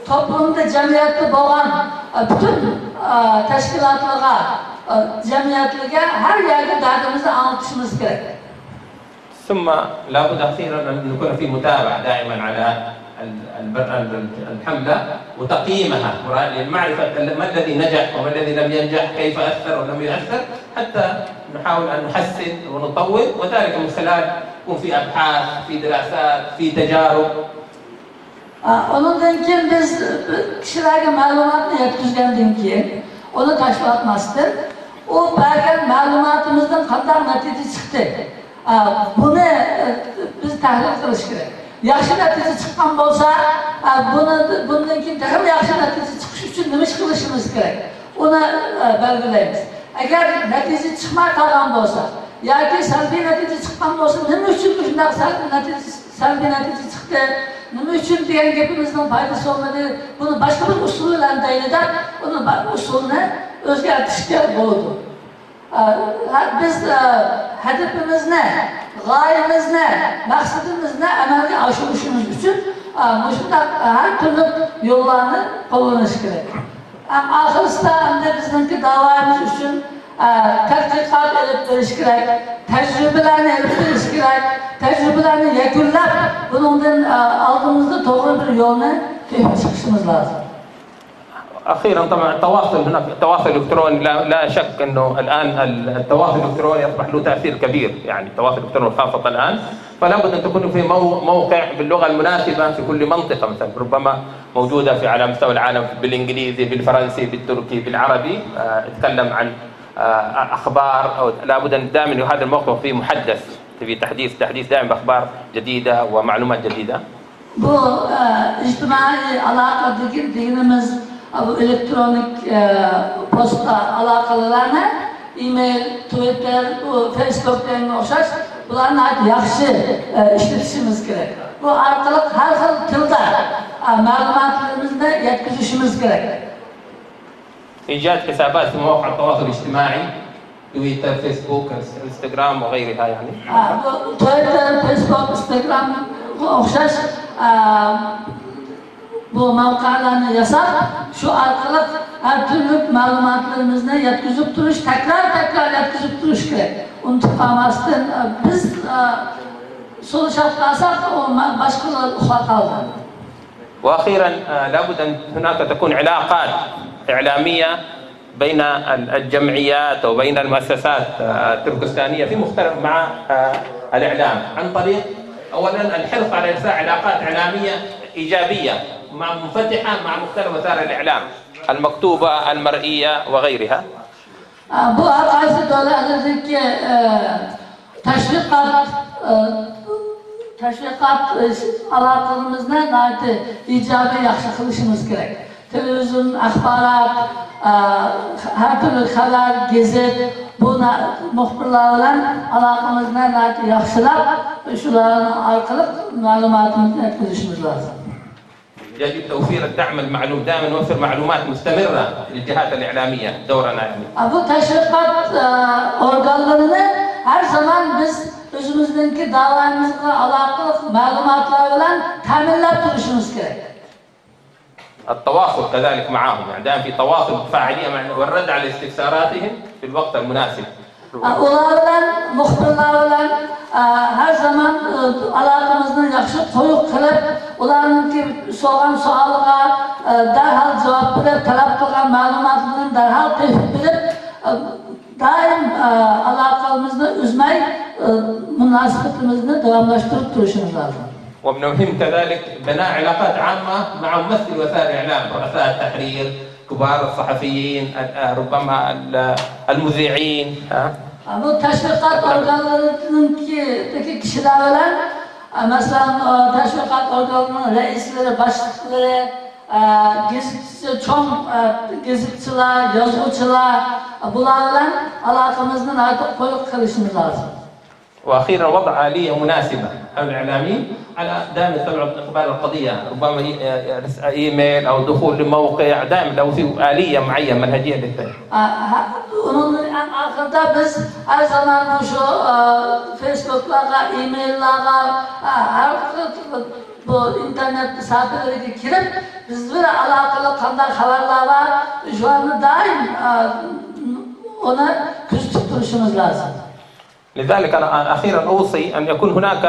توپلۇمدا، جەمئىيەتتە بولغان، ئە، پۈتۈن، ئە، تەشكىلاتلارغا، ئە، جەمئىيەتلەرگە، ھەر يەرگە دەردىمىزنى ئاڭلىتىشىمىز كېرەك. ثم لابد أخيرا أن نكون في متابعة دائما على ال- ال- ال- الحملة وتقييمها، لمعرفة ما الذي نجح وما الذي لم ينجح، كيف أثر ولم يؤثر، حتى نحاول أن نحسن ونطور، وذلك من خلال يكون في أبحاث، في دراسات، في تجارب. ئا، ئۇنىڭدىن كېيىن بىز كىشىلەرگە مەلۇماتنى يەتكۈزگەندىن كېيىن، ئۇنى تاشلاۋاتماستىن، ئۇ بەرگەن مەلۇماتىمىزدىن قانداق نەتىجە چىقتى؟ ئا، بۇنى، ئە، بىز تەھلىل قىلىش كېرەك. ياخشى نەتىجە چىققان بولسا، ئا، بۇنى، بۇندىن كېيىن تېخىمۇ ياخشى نەتىجە چىقىش ئۈچۈن نېمە ئىش قىلىشىمىز كېرەك؟ ئۇنى، ئە، بەلگىلەيمىز. ئەگەر نەتىجە چىقماي قالغان بولسا ياكى سەلبىي نەتىجە چىققان بولسا، نېمە ئۈچۈن مۇشۇنداق سەلبىي نەتىجە سەلبىي نەتىجە چىقتى. نېمە ئۈچۈن دېگەن گېپىمىزنىڭ پايدىسى بولمىدى. بۇنى باشقا بىر ئۇسۇل بىلەن دەيلى دەپ، ئۇنى با-، ئۇسۇلنى ئۆزگەرتىشكە بولىدۇ. ئە، ھە، بىز، ئە، ھەدىپىمىزنى، غايىمىزنى، مەقسىتىمىزنى ئەمەلگە ئاشۇرۇشىمىز ئۈچۈن، ئە، مۇشۇنداق ھەر تۈرلۈك يوللارنى قوللىنىش كېرەك. ئەڭ ئاخىرسىدا ئەمدى بىزنىڭكى داۋايىمىز ئۈچۈن، ئە، تەتقىقات ئېلىپ بېرىش كېرەك، تەجرىبىلەرنى ئېلىپ بېرىش كېرەك، تەجرىبىلەرنى يەكۈنلەپ، بۇنىڭدىن، ئە، ئالدىمىزدا توغرا بىر يولنى تېپىپ چىقىشىمىز لازىم. أخيرا، طبعا التواصل هناك، التواصل الإلكتروني، لا، لا شك أنه الآن ال- التواصل الإلكتروني أصبح له تأثير كبير، يعني التواصل الإلكتروني خاصة الآن، فلا بد أن تكون في مو- موقع باللغة المناسبة في كل منطقة، مثلا ربما موجودة في، على مستوى العالم، بالإنجليزي، بالفرنسي، بالتركي، بالعربي، آه، يتكلم عن، آه، أخبار، أو لا بد أن دائما هذا الموقع فيه محدث، في تحديث، تحديث دائم بأخبار جديدة ومعلومات جديدة. بۇ، ئە، ئىجتىمائىي ئالاقە دېگىن- دېگىنىمىز، ئە، بۇ ئېلېكترونىك، ئە، پوستا ئالاقىلىرىنى، ئىمېيل، تۋىتتېر، بۇ فېيسبۇك دېگەنگە ئوخشاش، بۇلارنى ناھايىتى ياخشى، ئە، ئىشلىتىشىمىز كېرەك. بۇ ئارقىلىق ھەر خىل تىلدا، ئە، مەلۇماتلىرىمىزنى يەتكۈزۈشىمىز كېرەك. إيجاد حسابات في مواقع التواصل الاجتماعي، تويتر، فيسبوك، انستغرام وغيرها، يعني. ئا، بۇ تويتر، فېيسبوك، ئىنستاگرامغا ئوخشاش، ئا، بۇ مەۋقەلەرنى ياساپ، شۇ ئارقىلىق ھەر تۈرلۈك مەلۇماتلىرىمىزنى يەتكۈزۈپ تۇرۇش، تەكرار، تەكرار يەتكۈزۈپ تۇرۇش كېرەك. ئۇنتۇپ قالماستىن، ئا، بىز، ئا، سولىشاپ قالساق، ئۇ ما-، باشقىلار ئۇخلاپ قالىدۇ. وأخيرا، آه، لابد أن هناك تكون علاقات إعلامية بين ال- الجمعيات وبين المؤسسات، آه، التركستانية في مختلف مع، آه، الإعلام عن طريق أولا الحرص على إرساء علاقات إعلامية إيجابية مع منفتحة مع مختلف وسائل الإعلام المكتوبة المرئية وغيرها. ئا، بۇ ھەر قايسى دۆلەتلەردىكى، ئە، تەشۋىقات، ئە، تەشۋىقات، ئە، ئالاقىلىرىمىزنى ناھايىتى ئىجابىي ياخشى قىلىشىمىز كېرەك. تېلېۋىزىيون، ئاخبارات، ئە، ھەر تۈرلۈك خەۋەر، گېزىت، بۇ نا-، مۇخبىرلار بىلەن ئالاقىمىزنى ناھايىتى ياخشىلاپ، شۇلارنىڭ ئارقىلىق مەلۇماتىمىزنى يەتكۈزۈشىمىز لازىم. يجب توفير الدعم المعلوم، دائما نوفر معلومات مستمرة للجهات الإعلامية، دورنا يعني. ئا، بۇ تەشۋىقات، ئا، ئورگانلىرىنى ھەر زامان بىز ئۆزىمىزنىڭكى داۋايىمىزغا ئالاقىلىق مەلۇماتلار بىلەن تەمىنلەپ تۇرۇشىمىز كېرەك. التواصل كذلك معهم، يعني دائما في تواصل بفاعلية مع، والرد على استفساراتهم في الوقت المناسب. ئۇلار بىلەن، مۇخبىرلار بىلەن، ئە، ھەر زامان، ئە، ئالاقىمىزنى ياخشى، قويۇق قىلىپ، ئۇلارنىڭكى سورىغان سوئالىغا، ئە، دەرھال جاۋاب بېرىپ، تەلەپ قىلغان مەلۇماتلىرىنى دەرھال تېپىپ بېرىپ، ئە، دائىم، ئە، ئالاقىمىزنى ئۈزمەي، ئە، مۇناسىۋىتىمىزنى داۋاملاشتۇرۇپ تۇرۇشىمىز لازىم. ومن المهم كذلك بناء علاقات عامة مع ممثل وسائل الإعلام، رؤساء التحرير، كبار الصحفيين، ال-، ربما ال-، المذيعين، ها؟ بۇ تەشۋىقات ئورگانلىرىنىڭكى كىشىلەر بىلەن، مەسىلەن، تەشۋىقات ئورگانلىرىنىڭ رەئىسلىرى، باشلىقلىرى، گېزىتچى، چوڭ گېزىتچىلار، يازغۇچىلار، بۇلار بىلەن ئالاقىمىزنى ناھايىتى قويۇق قىلىشىمىز لازىم. وأخيرا وضع آلية مناسبة على الإعلاميين على دائما يطلعوا إقبال القضية، ربما ي-، ي-، إيميل أو دخول لموقع، دائما لو في آلية معينة منهجية للتغيير. ئا، ھە، ئۇنىڭدىن ئەڭ ئاخىرىدا بىز ھەر زامان مۇشۇ، ئا، فېيسبۇكلارغا، ئىمېيللارغا، ئا، ھەر بۇ ئىنتېرنېت سەھىپىلىرىگە كىرىپ، بىز بىلەن ئالاقىلىق قانداق خەۋەرلەر بار، شۇلارنى دائىم، ئە، ئۇنى كۆزىتىپ تۇرۇشىمىز لازىم. لذلك أنا أخيرا أوصي أن يكون هناك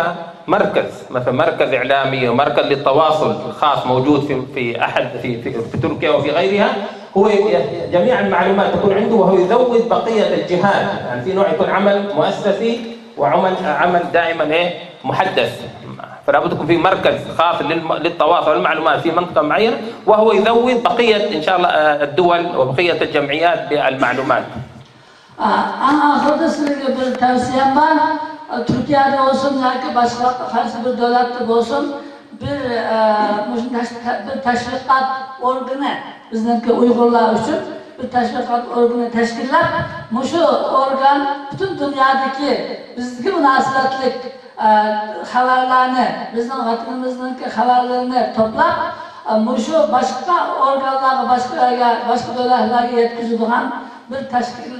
مركز، مثلا مركز إعلامي ومركز للتواصل خاص موجود في في أحد في في, في تركيا وفي غيرها، هو ي- جميع المعلومات تكون عنده وهو يزود بقية الجهات، يعني في نوع يكون عمل مؤسسي وعمل عمل دائما إيه محدث. فلا بد يكون في مركز خاص للم- للتواصل والمعلومات في منطقة معينة، وهو يزود بقية إن شاء الله آه، الدول وبقية الجمعيات بالمعلومات. ئا، ئەڭ ئاخىرىدا سىلەرگە بىر تەۋسىيەم بار. ئا، تۈركىيەدە بولسۇن ياكى باشقا قايسى بىر دۆلەتتە بولسۇن، بىر، ئا، مۇشۇ تەش-، بىر تەشۋىقات ئورگىنى، بىزنىڭكى ئۇيغۇرلار ئۈچۈن بىر تەشۋىقات ئورگىنى تەشكىللەپ، مۇشۇ ئورگان پۈتۈن دۇنيادىكى بىزگە مۇناسىۋەتلىك ئە، خەۋەرلەرنى، بىزنىڭ ۋەتىنىمىزنىڭكى خەۋەرلىرىنى توپلاپ، ئە، مۇشۇ باشقا ئورگانلارغا، باشقا يەرگە، باشقا دۆلەتلەرگە يەتكۈزىدىغان بىر تەشكىل،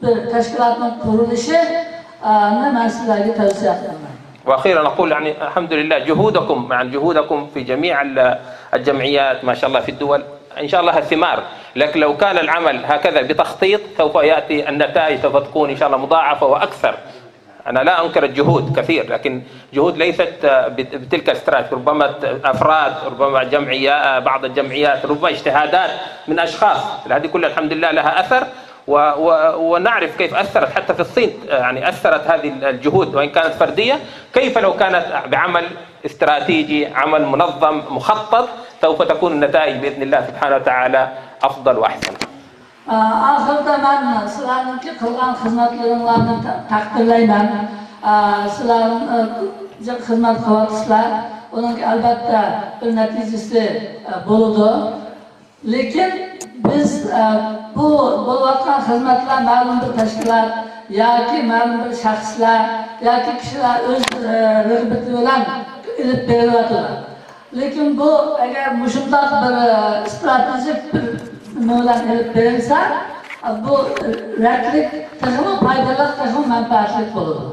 بىر تەشكىلاتنىڭ قۇرۇلۇشى، ئە، نى مەن سىلەرگە تەۋسىيە قىلىمەن. وأخيرا أقول يعني الحمد لله جهودكم، يعني جهودكم في جميع ال- الجمعيات ما شاء الله في الدول، إن شاء الله الثمار. لكن لو كان العمل هكذا بتخطيط سوف يأتي النتائج، سوف تكون إن شاء الله مضاعفة وأكثر. أنا لا أنكر الجهود كثير، لكن جهود ليست، آه، بت- بتلك الاستراتيجية. ربما ت- أفراد، ربما جمعيات، بعض الجمعيات، ربما اجتهادات من أشخاص. هذه كلها الحمد لله لها أثر، و- و- ونعرف كيف أثرت حتى في الصين، آه، يعني أثرت هذه الجهود وإن كانت فردية. كيف لو كانت بعمل استراتيجي، عمل منظم، مخطط، سوف تكون النتائج بإذن الله سبحانه وتعالى أفضل وأحسن. ئاخىرىدا مەن سىلەرنىڭكى قىلغان خىزمەتلىرىڭلارنى تە-، تەقدىرلەيمەن. سىلەر جىق خىزمەت قىلىۋاتىسىلەر. ئۇنىڭ ئەلۋەتتە بىر نەتىجىسى بولىدۇ. لېكىن بىز بۇ بولۇۋاتقان خىزمەتلەر مەلۇم بىر تەشكىلات ياكى مەلۇم بىر شەخسلەر ياكى كىشىلەر ئۆز رىغبىتى بىلەن ئېلىپ بېرىلىۋاتىدۇ. لېكىن بۇ ئەگەر مۇشۇنداق بىر، ئە، ئىستراتېگىك بىر نېمە بىلەن ئېلىپ بېرىلسە، بۇ رەتلىك تېخىمۇ پايدىلىق، تېخىمۇ مەنپەئەتلىك بولىدۇ.